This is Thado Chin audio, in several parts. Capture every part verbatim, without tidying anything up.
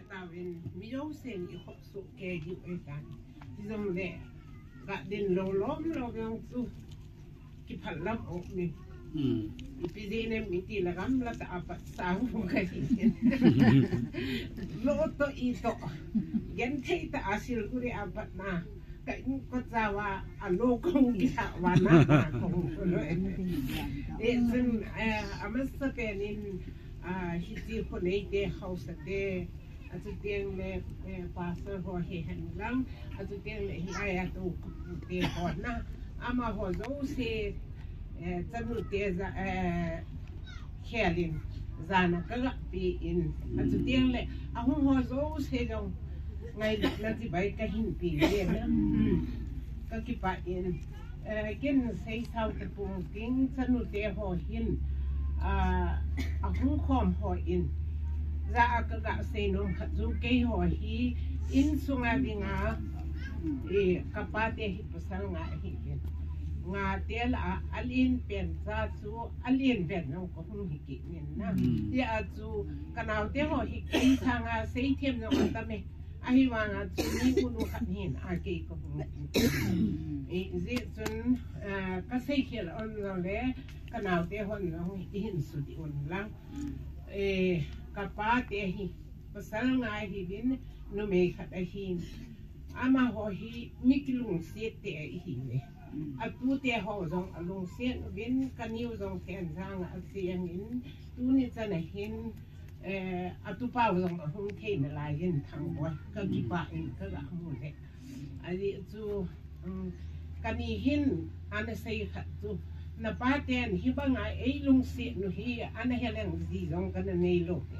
Tawin mi jousen i khop suh kei diu ahitan. Hijongle, ka din lou lom lou jong chu kiphal lam um in. Hmm. Ipi jeh inem iti le gamla tah a pat sang hung kahi. Lo toh i toh. Genthei tah a Siliguri a patna. Ka inko chauva, a lo kong kisa vana, na kong ko lo. Eh, chun, eh, amasapen in, ah, hiche kho neite, haosate, achuteng le, eh, pastor ho hihen lang, achuteng le hilai a tou kapute ho na, amaho jouse, eh, chanute ja, eh, khelin, jana ka ga pe in, achuteng le, ahung ho jouse jong, ngailutna chibai kahin pe le na, ka kipah in, eh, ken seisao tapong ting chanute ho hin, ah, ahung khom ho in, ja a ka ga seinom khat chu keiho hi, insunga dinga, eh, ka pate hi pasal nga ahin. Nga te lah a, alen pen cha chu, alen pen jong kahung hi kit in na. Hmm. Hia chu, ka naote ho hi kei sanga seithem jong atam e. Ahivanga chu mi unu khat hin a kei kahung. Eh, hijeh chun, ah, ka seikhel um jongle, ka naote hon jong ihin sut un lang. Eh, ka pate hi, pasal nga ahiuvin, numei khat ahin. Amaho hi mi kilungset te ahiuve. Atute ho jong alungset uvin, kaniu jong Thenjang a acheng in, tuni chan a hin, eh, atupau jong ahung thei nalai in Thangboi, ka kipah in ka ga mu le. Ajeh chu, um, kani hin ana sei khat chu, na paten hibanga eilungset nu hi ana he leng ji jong kana nei lou te.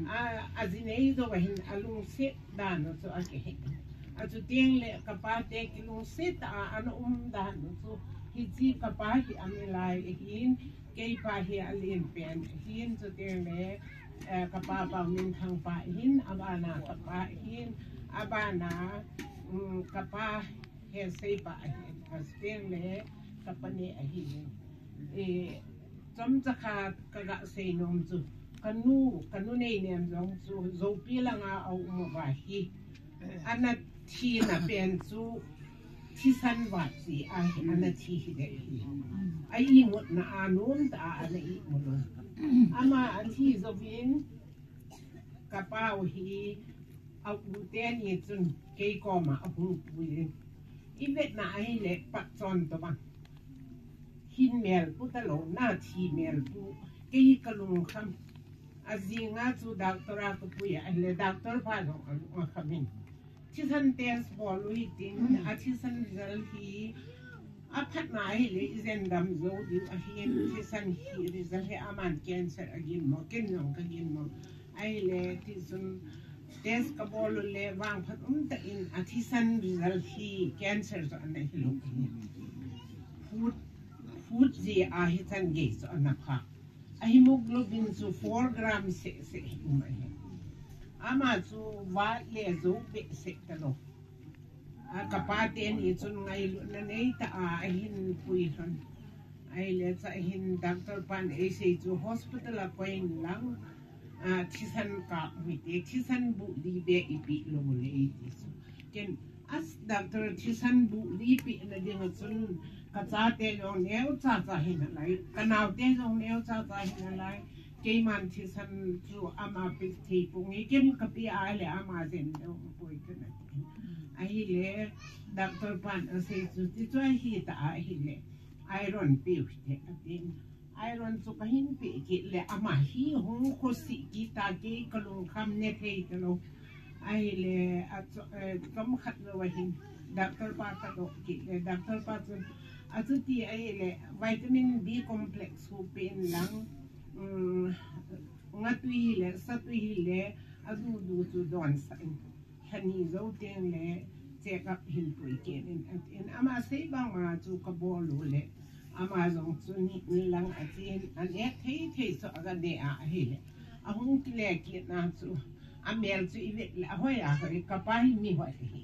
A, aji nei jou ahin alungset dan u chu akihe. Achuteng le ka pate kilungset a ana um dan u chu, hiche ka pa hi amilai ahin, kei pa hi alen pen ahin, chuteng le, eh, ka pa Paominthang pa ahin, abana ka pa ahin, abana, um, ka pa Hesei pa ahin, achuteng le ka pane ahin. Eh, chomcha khat ka ga seinom chu, ka nu, ka nu Neinem jong chu, Joupi langa aum uva hi. Ana thina pen chu, thisan vat jeh a hi, ana thi hi de hi. A imutna a nomtah a ana imut u. Ama athi jouvin, ka pau hi, a u teni chun, kei koma ahung pui in. I vetna ahile, patchon tobang. Hin mel pu talou, na thi mel pu. Kei ka lungkham. Ajinga chu doctor a ka pui ahile, doctor pa jong alung akham in. Thisan test bol u hitin, a thisan result hi, aphatna ahile, ijen dam jou diu ahin, thisan hi result hi aman cancer agin mo, ken jong ka gin mo. Ahile, tichun test ka bol u le, vangphat umtah in, a thisan result hi cancer chu ana hilou ahi. Food, food jeh a hichan gei chu ana pha. A hemoglobin chu four gram seh seh hi um ahi. Ama chu vat le jou behseh talou. A ka pa teni chun ngailutna neitah a ahin pui lhon. Ahile chu ahin doctor pan eisei chu hospital a koi in lang, a, thisan kap u hite, thisan buh li beh ipeh lou le eiti chu. Ken, as doctor, thisan buh li pehna dinga chun ka chate jong neocha cha hinalai, ka naote jong neocha cha hinalai, keiman thisan chu ama pe thei ponge, ken ka pe a le ama jen deu poi kana ti. Ahile, doctor pan asei chu, tichu ahitah ahile, iron pe u hite atin. Iron chu kahin pe kit le ama hi hung khosih kit a, kei ka lungkham ne thei talou. Ahile, a chu, eh, chomkhat jou ahin, doctor pa ka doh kit le, doctor pa chun, achuti ahile, vitamin B complex hu pen lang, um, ngatui hile, satui hile, adudu chu donsah in. Lha ni jou teng le check up hin pui kit in atin, ama sei bang ma chu ka bol u le, ama jong chu ni, ni lang atin, an et thei thei chu aga ne a ahile, ahung kile kit na chu, amel chu i vet le, ahoi ahoi, ka pa hi mi hoi hi.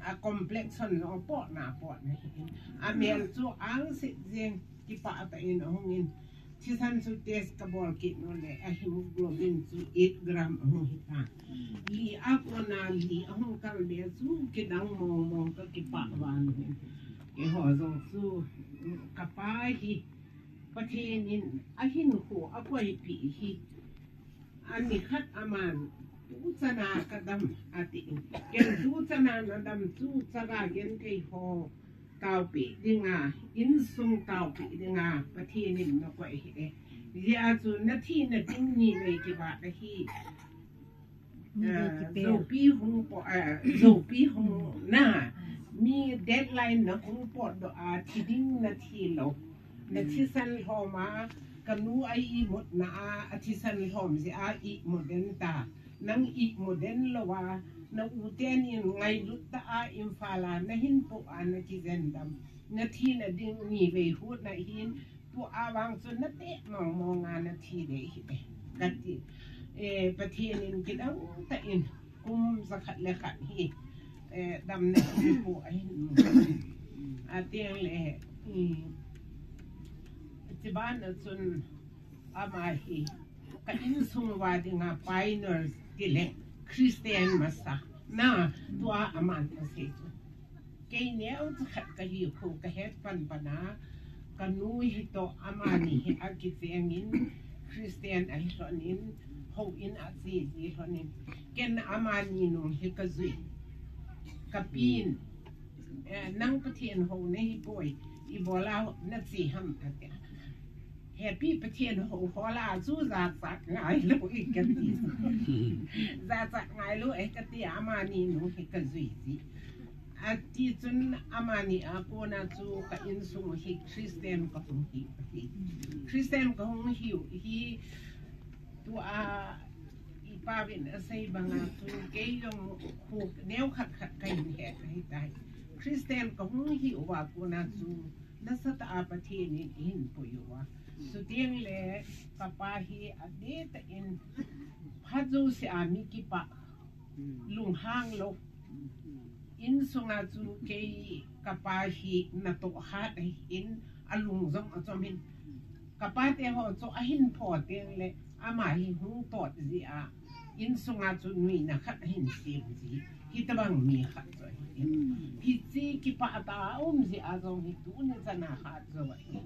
A complexion jong apotna apotna hi. Amel chu angset jeng, kipah tah in ahung in. Thisan chu test kabol kit nule, a hemoglobin chu eight gram ahung hita. Li a kona li ahung kal be chu kidang mong mong, kakipah val. Keiho jong chu, kapa hi Pathen in ahinkho akoipeh hi. Ani khat aman, tuchan a kadam, ati. Ken tuchan a nadam chu chaga genthei ho taopeh dinga, insung taopeh dinga Pathen in nakoi ahi. Hijeh a chu nathi nading nivei kivah ahi. Jopi hung po, jopi hung na, mi deadline nahung potdoh a thi ding nathi lou. Nathisan lhom a, kanu a imutna a, athisan lhom jeh a imut den ta. Nang imut den lou a, na u teni in ngailut tah a Imphal a nahin po a nakijen dam. Nathi nading nivei hut na hin, tua vang chu nateh mong mong a nathi ding ahi, kati. Pathen in kidang tah in kum jakhat le khat hi, damna hinkho ahin mu. Ateng le, chuban a chun ama hi ka insung uva dinga pioneer tile Christian masa na, tua aman asei chu. Kei neocha khat kahi khu kahet pan pan a, kanu hitoh amani hi akicheng in, Christian ahi lhon in, houin a ache ji lhon in, ken amani nung hi kajui. Kapin, nang Pathen hou nahi poi, ibola nache ham, atia. Hepi Pathen hou hola chu jachat ngailou e kati. Jachat ngailou e kati, amani nung hi kajui ji. Ati chun amani a kona chu ka insung hi Christian kahung hi ahi. Christian kahung hiu hi tua ipa vin asei banga chu kei jong khu neokhat khat kahin he ahitai. Christian kahung hiuva kona chu nasatah a Pathen in eihin pui uva. Chuteng le kapa hi adeh tah in phat jouse a mi kipah, lunghang lou. Insunga chu kei kapa hi natoh hat ahin, alung jong achom hin. Kapa teho chu ahin pho teng le ama hi hung tot jeh a, insunga chu nuina khat ahin sem ji. Hitobang mi khat chu ahi. Hiche kipah tah a um jeh a jong hi tuni chan a hat jou ahi.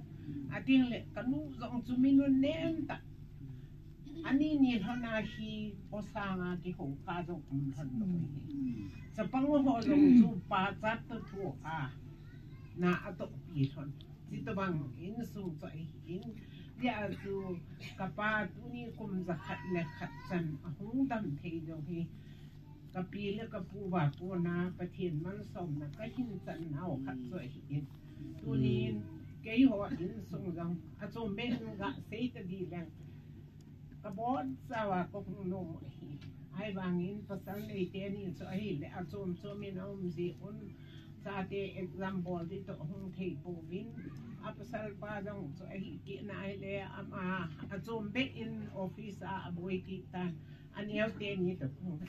Ateng le kanu jong chu mi nunem tah. Ani ni lhon a hi posang a kihou kha jong um lhon lou ahi. Chapang ho jong chu pachat toh thu a na atohpi lhon. Hitobang insung chu ahin, hijeh a chu kapa tuni kum jakhat le khat chan ahung dam thei jong hi kapi le kapu uva kona Pathen malsomna kahin chan nau khat chu ahin. Tunin keiho insung jong achom beh in gasei tadi leng, kabonchauva kahung nom u ahi. Ahivangin pasal nei teni chu ahile achom chom in aum ji un, chate exam bol ding toh hung thei pouvin, apasal pa jong chu ahi kit na ahile ama achom beh in office a aboi kit tan. Aneo teni toh hung.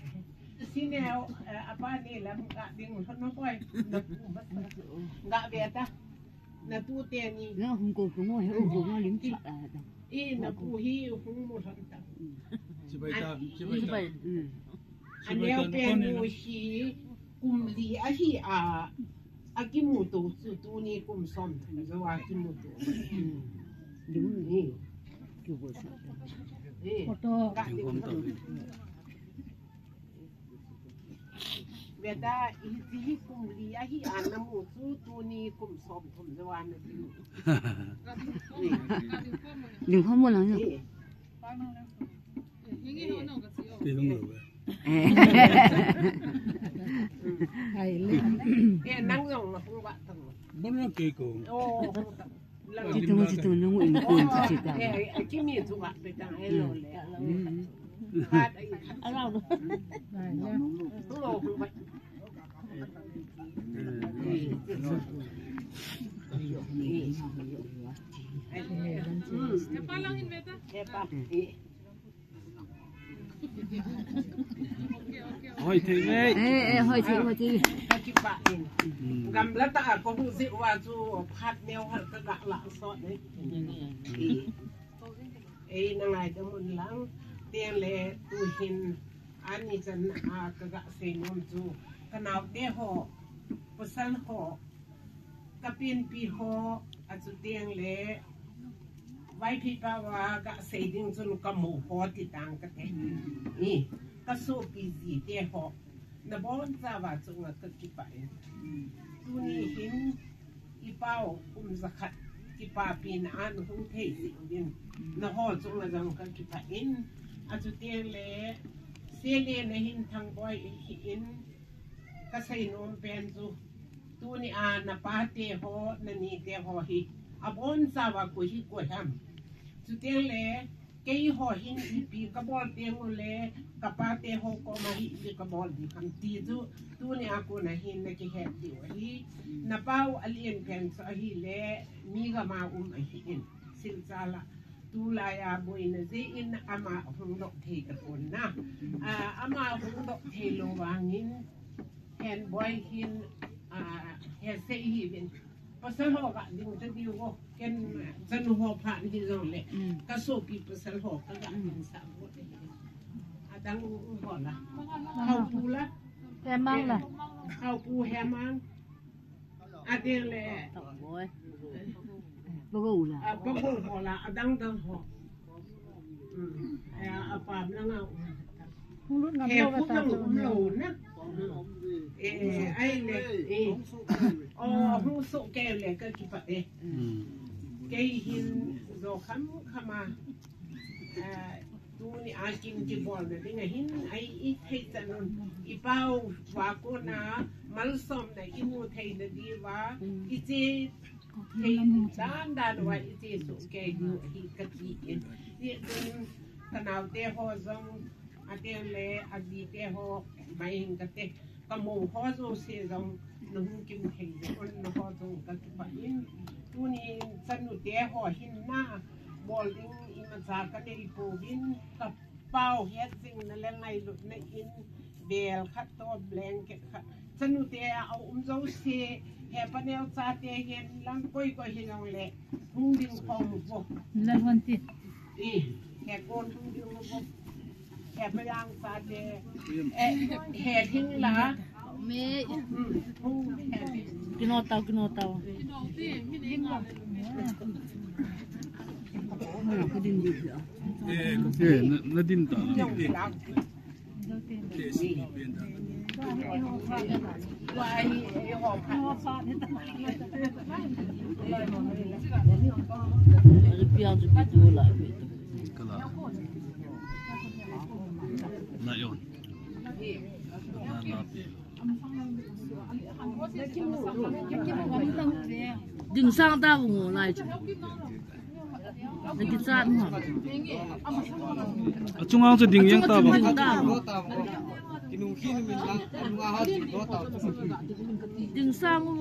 Sineo, apa ni lam ga ding lhon no boi. Napu masa. Ga ve ta. Natu teni. Na hung ko ko mo he ko mo lim cha. I napu hi hung mu lhon ta. Chibai ta, chibai ta. Aneo pen mu hi kum li ahi a, akimuto chu tuni kum som thum jou a kimuto. Photo. Beta, hiche hi kum li ahi a namu chu tuni kum som thum jou a nakimu. Ling khom mo lang. Hai le. Eh, nang jong na hung ba tang. Bol na ke ko. Oh, hung tang. Chitung, chitung, nung in kun chi ta. Eh, eh, kimi tu ba pe tang, eh, lo le. Alau. Lo hung ba. Eh, pa lang in beta. Eh, pa. Eh. Hoi thei ve. Eh, eh, hoi thei, hoi thei. Gamla ta ko hu si wa chu phat neo har ka ga la so ne. Ei na ngaidam un lang, teng le tuhin ani chan a ka ga sei nom chu, ka naote ho, pasal ho, ka penpi ho, a chu teng le Vaiphei pao a ga sei ding chun ka mou ho ti tang ka te. I, ka sopi jite ho, na bon chauva chunga ka kipah e. Tuni hin i pao kum jakhat kipapina a na hung thei jeh uvin, na ho chunga jong ka kipah in, a chu teng le Sele na hin Thangboi hi in, ka sei nom pen chu, tuni a na pate ho, na nite ho hi, a bon chauva koi hi koi ham. Chu teng le, kei ho hin ipi ka bol teng u le, ka pate ho koma hi ipi ka bol ding ham ti chu, tuni a kona hin na kihet diu ahi. Na pao a lien pen chu ahile, mi gam a um ahi in, Silchar a. Tulai a boina jeh in ama hung doh thei tapon na. Ah, ama hung doh thei lou vangin, Thangboi hin, ah, he sei hiuvin. Pasal ho ga ding ta diu ho. Ken chanu ho phat hi jong le. Mm. Ka sopi pasal ho ka ga ding sah ho te. Adang ho la. Haupu la. Hemang la. Haupu Hemang. Ading le. Thangboi. Bagou la. Ah, bagou ho la, adang dang ho. Mm. Ya, apam la nga. Hung lut ngam lou ka ta chu um lou na. Eh, ai le, eh. Oh, hung soh kei le ka kipah e. Mm. Kei hin jo kham kham a. Ah, tuni a kin kibolna ding ahin, ai i thei chan un, i pao va kona malsomna i mu theina diuva, i che thei dan dan uva i che soh kei diu ahi ka ti in. Hijeh chun ka naote ho jong, a teng le a jite ho, mai hin ka te. Ka mou ho jouse jong na hung kim thei jeh un, na ho jong ka kipah in, tuni chanu te ho hin na bol ding imacha ka nei pouvin, ka pao het jing na le ngailutna in, bel khat toh blanket khat, chanu te a um jouse, he paneo chate hin lang koi koi hi jong le hung ding khom uvo. Lalhon ti. I, he kon hung ding uvo. He payang chate, eh, he thing la. Me. Kino tau, kino tau. Eh, na, na din ta. Piang chu pi tu la. Kala. Na yon. Na, na pi. Ding sang ta bu ngo lai chu. Na ki chat mo. A chung ang chu ding yang ta bu. Ding ta bu. Ding sang bu.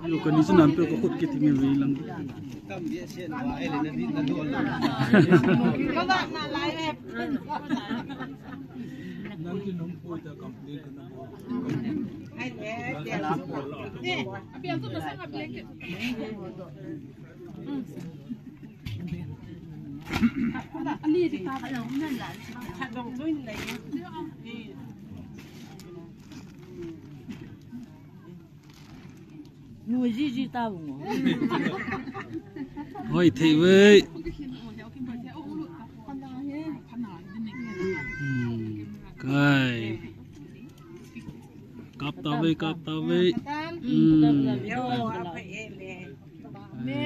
Yo, kani chu nan pe ko khut ke ting ve lang. Nui ji ji ta bu ngo. Hoi thei ve. Hmm. Kai. Kap ta ve, kap ta ve. Hmm. Yo, apa ele? Me.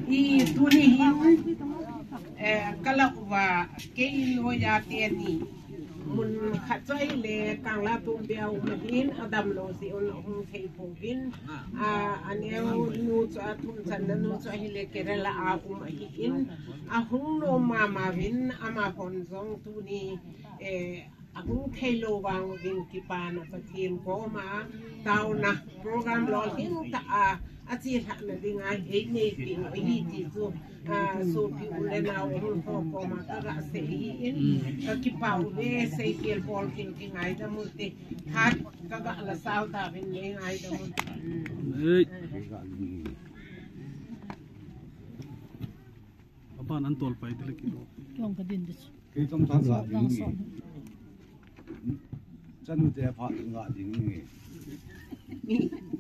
I tuni hin, eh, ka lah uva, kei noiya teni. Mun khat chu ahile, Kangla Tumbe a um ahin, adam lou jeh un ahung thei pouvin. A, aneo nu chu athum channa nu chu ahile, Kerala a um ahin. Ahung nom mama uvin, amahon jong tuni, eh, Hung thei lou vang uvin kipana Pathen koma taona program lolhing tah a, achilhahna dinga einei peh u ahi ti chu, ah, sopi u le nao hung ho koma kaga sei ahin, kakipah uve, seikhel bolkhel kingaidam uvin te, phat kaga la sao tauvin neingaidam uvin. Ei. Aban an tol pai dile kilo. Kei chomcha ga ding nge. Chanu te phat ga ding nge.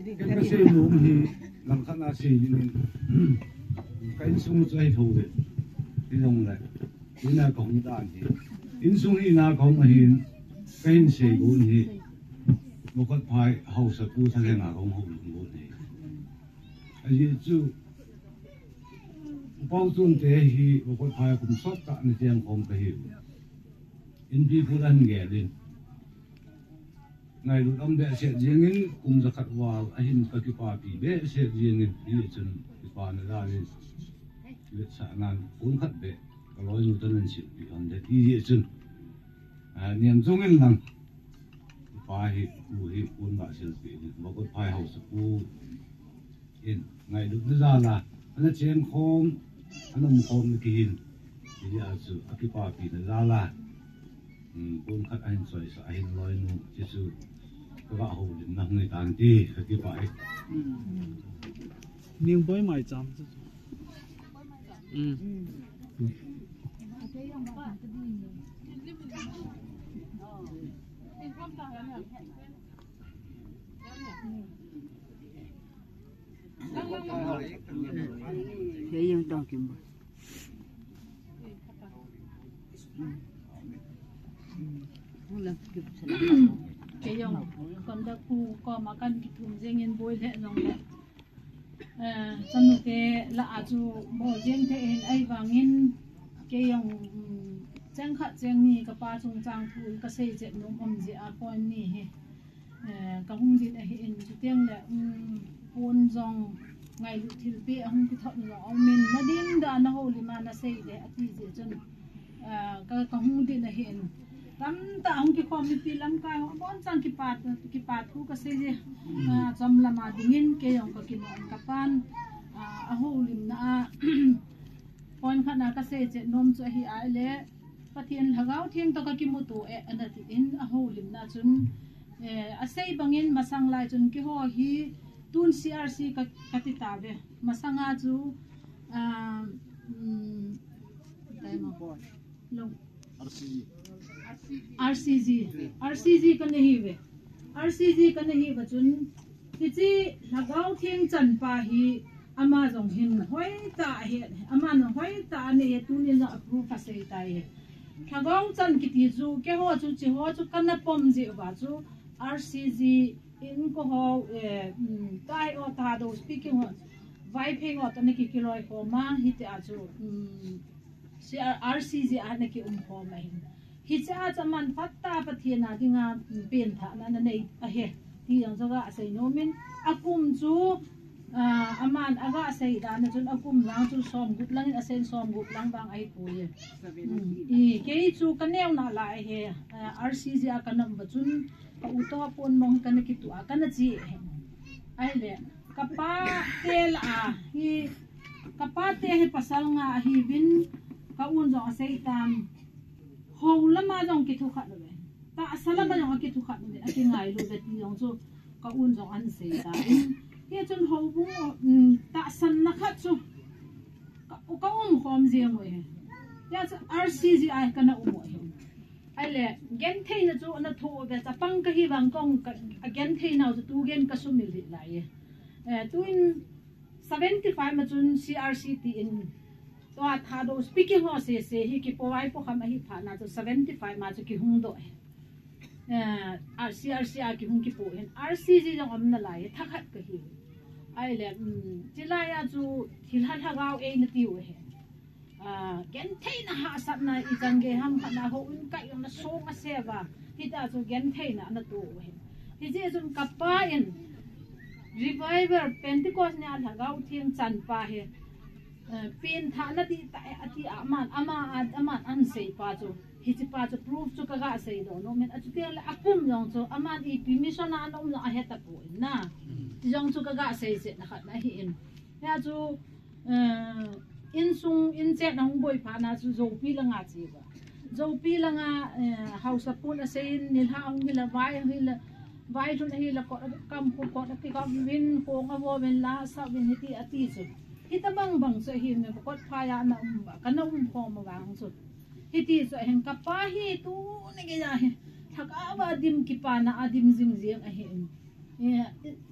Kei kasei nom hi langkhat a sei ding in. Ka insung chu ahi thou ve. Hijongle. Ina kahung dan hi. Insung hi ina kahung ahin. Kahin sei gon hi. Mokotphai haosapu thalheng a kahung houlim gon hi. Ajeh chu U Paochun te hi Mokotphai kum sot tah na cheng khom kahiu. Inpi pu dan gel in. Ngailut um behseh jeng in kum jakhat val ahin kakipapi behseh jeng in. Hijeh chun kipana jal in. Vetsahnan pon khat beh kaloinu toh nahin silpeh hon ding hijeh chun. Ah, niam jong in lang. Pa hi, u hi, pon ga silpeh in. Mokotphai haosapu in ngailutna jal a ana cheng khom, ana um khom na kihin. Hijeh a chu akipapina jal a. Hmm, pon khat ahin choisah, ahin loinu, chuchu kaga houlimna hung hitan ti kakipah e. Ningboi maicham chu. Hmm. Kei jong tong kim bo. Kei jong conductor pu koma kahin kithum jeng in boi le jong le. Eh, chanu te lah a chu bol jeng thei ahin ahivangin kei jong, um, cheng khat cheng ni kapa chungchang thu kasei chet nom um jeh a kon ni hi. Eh, kahung din ahin, chuteng le, um, pon jong ngailut thilpeh ahung kithot jong aumin, nadin dan a houlim a nasei ding ati jeh chun, ah, ka, kahung din ahin. Tamtah ahung kikhom mipi lamkai ho abonchan kipa, kipa thu kasei je. Ah, chomlam a dingin kei jong kakimo in kapan, ah, ahoulimna a, pon khat na kasei chet nom chu ahi ahile, Pathen Lhagao Theng toh kakimuto e, ana tin ahoulimna chun, eh, asei bangin masang lai chun keiho hi tun C R C ka, kati tauve. Masanga chu, ah, um, R C G. R C G kana hiuve. R C G kana hiuva chun, hiche Lhagao Theng chanpa hi ama jong hin hoitah ahe, ama jong hoitah anei e, tunin jong approve asei tai e. Lhagao chan kiti chu, keiho chu, hicheho chu kana pom jeh uva chu, R C G in keiho, eh, um, tai o Thadou speaking ho, Vaiphei ho toh ana kikiloi khom a, hitia chu, um, C R, R C G a ana kium khom ahin. Hiche a chu aman phatah a Pathen a dinga, um, penthahna ana nei ahi. Ti jong chu kaga sei nom in, akum chu, ah, aman aga sei dan a chun akum lang chu somgup lang in, asen somgup lang vang ahipoi. Hmm. I, kei chu kaneo nalai ahi, ah, R C G a kana um uva chun, ka u toh pon mong hi kana kitoh a, kana che ahi. Ahile, kapa te lah a, hi, kapa te hi pasal nga ahiuvin, ka un jong asei tan, hou lama jong kithukhat uve. Tahsa lama jong akithukhat uve, akingailu uve ti jong chu ka un jong ahin sei tan. Hichun houbung, um, tahsanna khat chu ka, ka um khom jeng u ahi. Hijeh chun R C G a kana um u ahi. Ahile, gentheina chu ana thoh uve, chapang kahi vang kong ka, agentheinau chu tugen kasumil hih lai e. Eh, tuin seventy five ma chun C R C tin, tua Thadou speaking ho sese hi kipo vaipo kham ahi phat na chu seventy five ma chu kihung doh e. Eh, a C R C a kihung kipo hin, R C G jong um nalai e, thakhat kahi. Ahile, um, chulai a chu thilha lhagao eina tiu ahi. Ah, gentheina hahsatna ichan gei ham khat na houin kai jong na song aseva. Hitia chu gentheina ana toh u ahi. Hijeh chun kapa in Revival Pentecost nia Lhagao Theng chanpa hi, eh, penthahna dihtah e ati a aman, ama, aman ahin seipa chu. Hiche pa chu proof chu kaga seidoh nom in, achuti le akum jong chu aman ipi mission a ana um jong ahe tapon na. Ti jong chu kaga sei chetna khat na ahi in. Hia chu, eh, insung, inchen ahung boi phat na chu Zopi langa che uva. Zopi langa, eh, haosapu in asei in, nilhah ahung hile, vai ahung hile, vailhun ahile, kot akam, kot akikam uvin, kong avo uvin, la asah uvin, hiti ati chu. Hitobang bang chu ahi in, kot phai a ana um uva, kana um khom uva vang chu. Hiti chu ahin, kapa hi tuni geiya hi lhagao a dim, kipana a dim jing jeng ahi in. Eh,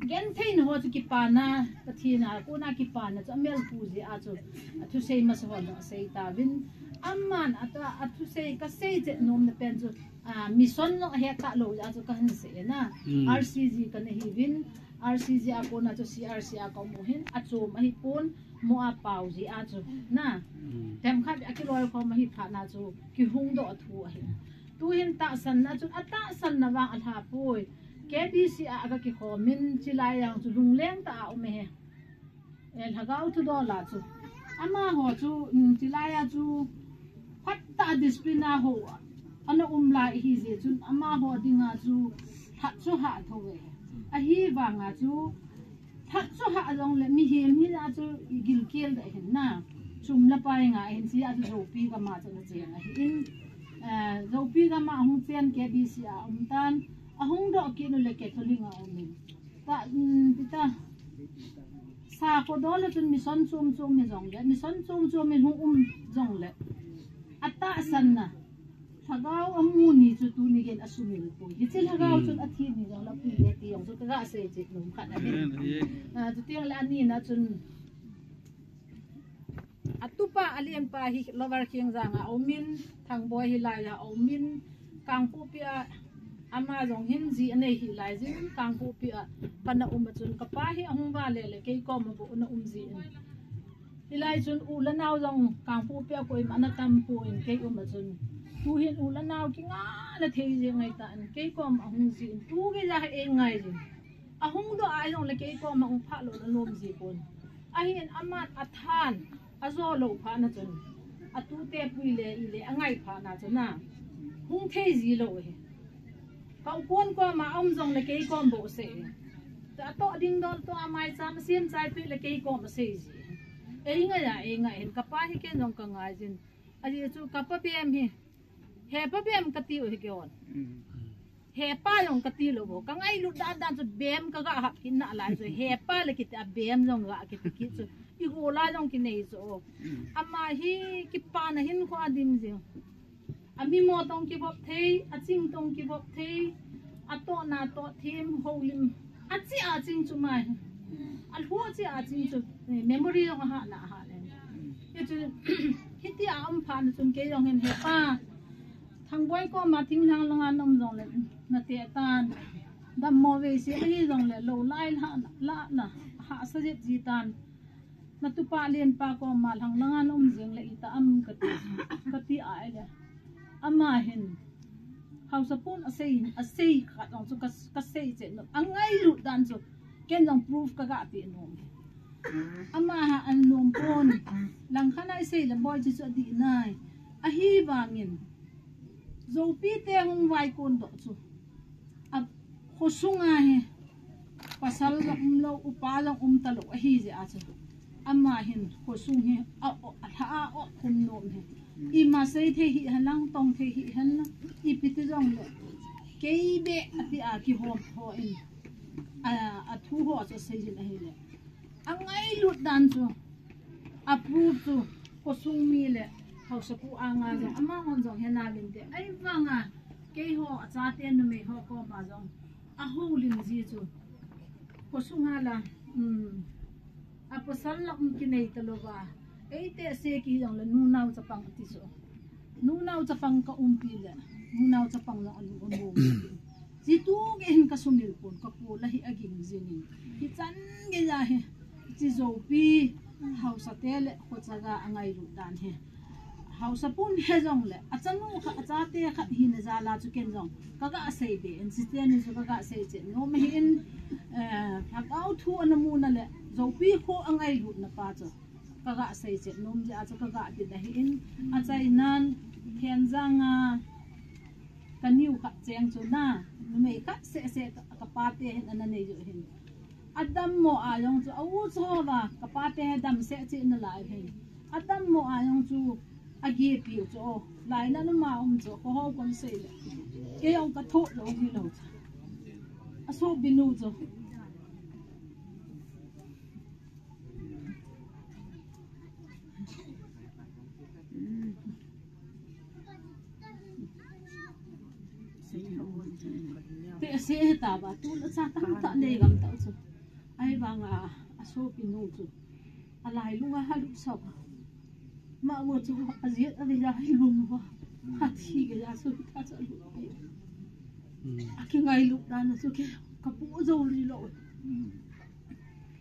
genthei na ho chu kipana, Pathen a kona kipana chu amelpu jeh a chu athusei masa ho jong asei tauvin. Aman ata, athusei kasei chet nom na pen chu, ah, mission jong ahet talou jeh a chu kahin sei na. Hmm. R C G kana hiuvin, R C G a kona chu C R C a kaum u hin, achom ahipon, mo a pao jeh a chu na. Hmm. Themkhat a kiloikhom ahi phat na chu kihungdoh thu ahi. Tuhin tahsanna chun, atahsanna vang alha poi. K B C a aga kikhom in, chulai a chu lungleng tah a um e. Eh, lhagao thudol a chu. Amaho chu, um, chulai a chu phatah a discipline a ho ana um lai ahi jeh chun, amaho dinga chu lhat chu hah tho e. Ahivanga chu lhat chu hah jongle mihem hina chu gilkel deh ahin na. Sum le pai ngai ahin, chea chu Zopi gam a chu ana cheng ahi in. Eh, Zopi gam a ahung chen K B C a um tan. Ahung doh kit u le Catholic a um in. Ta, um, ti ta. Sakho dol a chun mission chom chom hi jongle, mission chom chom in hung um jongle, atahsanna lhagao amu ni chu tuni geiyin asumil poi. Hiche lhagao chun athi ni jongle apui e ti jong chu kaga sei chet nom khat ahi. Ah, chuteng le ani na chun atupa alenpa hi Lower Khengjang a um in, Thangboi hilai a um in, Kangpokpi a ama jong hin ji anei hilai jin, Kangpokpi a kana um a chun kapa hi ahung vale le kei koma bou ana um jin. Hilai chun u le nao jong Kangpokpi a koima ana tam pon kei um a chun. Tuhin u le nao kingah na thei jeng ngai tan kei koma ahung jin. Tu geiya hi eingai jin. Ahung doh a jongle kei koma hung phah lou na nom ji pon. Ahin aman athan, ajo lou phat na chun. Atute pui le i le angai phat na chun na. Hung thei ji lou e. Ka u kon koma aum jongle kei kom bou asei e. Ta atoh ding dol toh a maicham asem chai peh le kei kom asei ji. Eingai a, eingai hin kapa hi ken jong kangai jin. Ajeh chu kapa bem hi. Hepa bem kati u hi keihon. Hepa jong kati lou bou. Kangailut dan dan chu bem kaga hap kit nalai chu. Hepa le kiti a bem jong ga kiti kit chu. Igol a jong kinei chu. Ama hi kipana hinkho a dim jing. Amimo tong kivop thei, aching tong kivop thei, atohna toh them, houlim. Achi aching chu mai. Alhu achi aching chu, eh, memory jong ahah na ahah le. Hichu, hiti a um phat na chun kei jong hin hepa. Thangboi koma thinglhang langa na um jongle, nate tan. Dammo vei se ahi jongle, lou lai la, la, la, hahsa jep ji tan. Natupa lenpa koma lhang langa na um jeng le ita am kati, kati a ile. Ama hin. Haosapu in asei, asei khat jong chu ka, kasei chet nom. Angailut dan chu. Ken jong proof kaga pe nom. Ama ha an nom pon. Langkhat a isei le boi chu chu adih nai. Ahivangin. Zopi te hung vaikon doh chu. A, khosung a hi, pasal jong umlou, upa jong um talou, ahi jeh a chu. Ama hin, khosung hi, a, o, a, lha a, o, khum nom hi. Ima sei thei hi, henlang tong thei hi, henlang, ipi ti jongle. Kei beh, ati a, kihom ho in. A, athu ho chu sei jin ahile. Angailut dan chu, a proof chu, khosung mi le, haosapu anga jong, amahon jong hena lim te. Ahivanga, keiho, achate numei ho koma jong, ahoulim ji chu. Khosunga la, um, apasal la um kinei talouva. Eite se ki jongle, nu nao chapang ti chu. Nu nao chapang ka umpi le, nu nao chapang jong alu amu. Chitu gei hin kasumil pon, kapu la hi aging jingin. Hichan geiya hi, chi Zopi, haosa te le, khochaga angailut dan hi. Haosapu in he jongle, achanu khat, achate khat hina jal a chu ken jong, kaga sei be in, chite ni chu kaga sei chet nom ahi in, eh, lhagao thu ana mu na le, Zopi kho angailutna pa chu, kaga sei chet nom jeh a chu kaga ti da hi in, achainan, Thenjang a ka niu khat cheng chu na, numei khat seh seh ka pa te hin ana nei jo hin. Adam mo a jong chu, a u chu hova, ka pa te he dam seh chi na lai hin. Adam mo a jong chu, a ge pi chu, o, lai na na ma um chu, ko ho kon sei le. Ke jong ka tho lo hi lo chu. A so binu chu. Te ase he ta ba, tu la cha tam ta nei gam ta chu. Ai ba nga, a so pi nu chu. A lai lunga ha lu sa ba. Ma mo chu a ziet a ve ya hi lum ba. Ha thi ge ya su ta cha lu. A ki ngai lu dan chu ke ka pu zo li lo.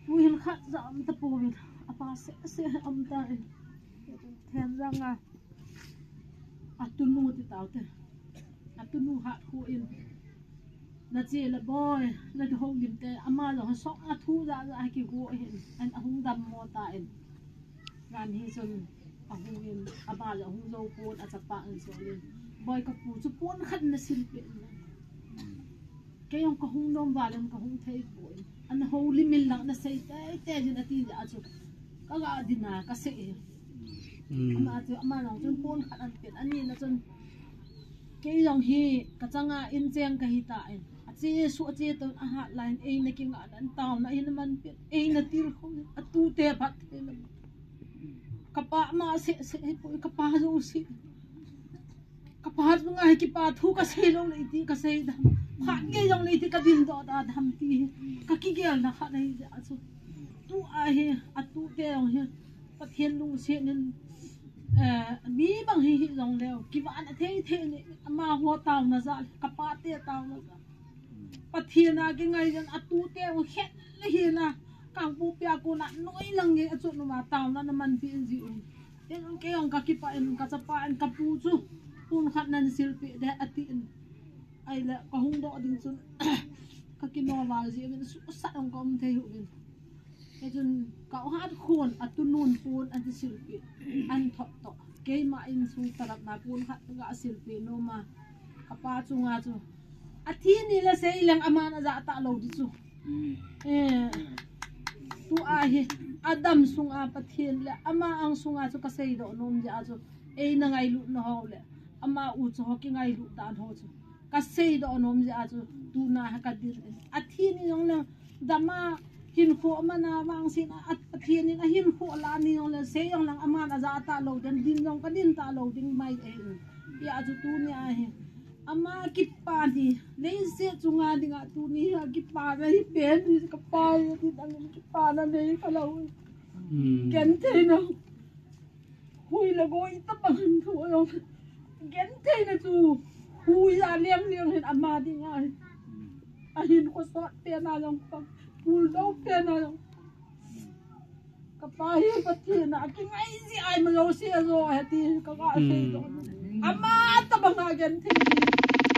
Pu hin khat za am ta pu ve. A pa se se am ta e. Thenjang a. A tunu ti tau te. A tunu hat khu in. Na che le boi, na ho lim te, ama lo ha sok a thu za za ha ki hu hin, an a hung dam mo ta in. Ran hi chun a hung in, a ba lo hung zo pon, a chapa in so in. Boi ka pu chu pon khat na sil pe in. Ke jong ka hung nom va lem ka hung thei pon. An ho lim in lang na sei te, te jin a ti ja chu. Ka ga din a, ka sei. Ama chu, ama jong chun pon khat an pen, ani na chun kei jong hi ka changa in cheng ka hi ta in. A che su a che ton a hat lai in, ei na kinga dan tao na hin man pen, ei na til khu a tu te phat te na. Ka pa ma se se hi poi, ka pa jo si. Ka pa tu nga hi ki pa thu ka sei lo le ti ka sei dam. Phat nge jong le ti ka din do da dam ti. Ka ki gel na khat nei ja chu. Tu a hi, a tu te jong hi. Pathen lungset in, eh, mi bang hi hi jong leo, kivahna thei thei ni, ama ho taona ja, ka pa te taona ja. Pathen a kingai jan a tu te u het le hi na, kang pu pia ko na noi lang nge a chu numa taona na man pi in ji u. Te jong ke jong ka kipa in, ka chapa in, ka pu chu, pun khat nan sil pi de a ti in. Ai le, ka hung do ding chun, ka kino val ji in, su sa jong ka um thei hu in. Kei chun ka u hat khun a tunun pun an ti silpi an thot to. Keima insung tarap na pun khat ga silpi noma. Ka pa chunga chu. A thi ni le sei leng aman a ja ta lo di chu. Eh. Tu a hi Adam sunga Pathen le ama ang sunga chu ka sei do nom ja chu. Ei na ngailu na ho le. Ama u chu ho ki ngailu dan ho chu. Ka sei do nom ja chu. Tu na ha ka din. A thi ni jong leng. Dama hin kho mana vang sin a, a, a thi ni a hin kho la ni jong le sei jong lang aman a ja ta lo den din jong ka din ta lo ding mai e. Ya chu tu ni a hi. Ama kipa ni. Lei se chunga ding a tu ni a kipa na hi pen ni ka pa ni dang kipa na nei ka lo. Ken thei na. Hui le goi ta bang hin thu lo. Gen thei na chu. Hui a liang liang hin ama ding a. A hin ko sot pe na long pa. Pul do pe na long. Ka pa hi Pathen a ki ngai ji ai ma lo se zo he ti ka ga se zo. Ama ta bang a gen thei.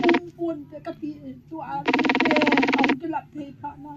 Pum pun te ka ti tu a ti te. Au ki lap thei pha na.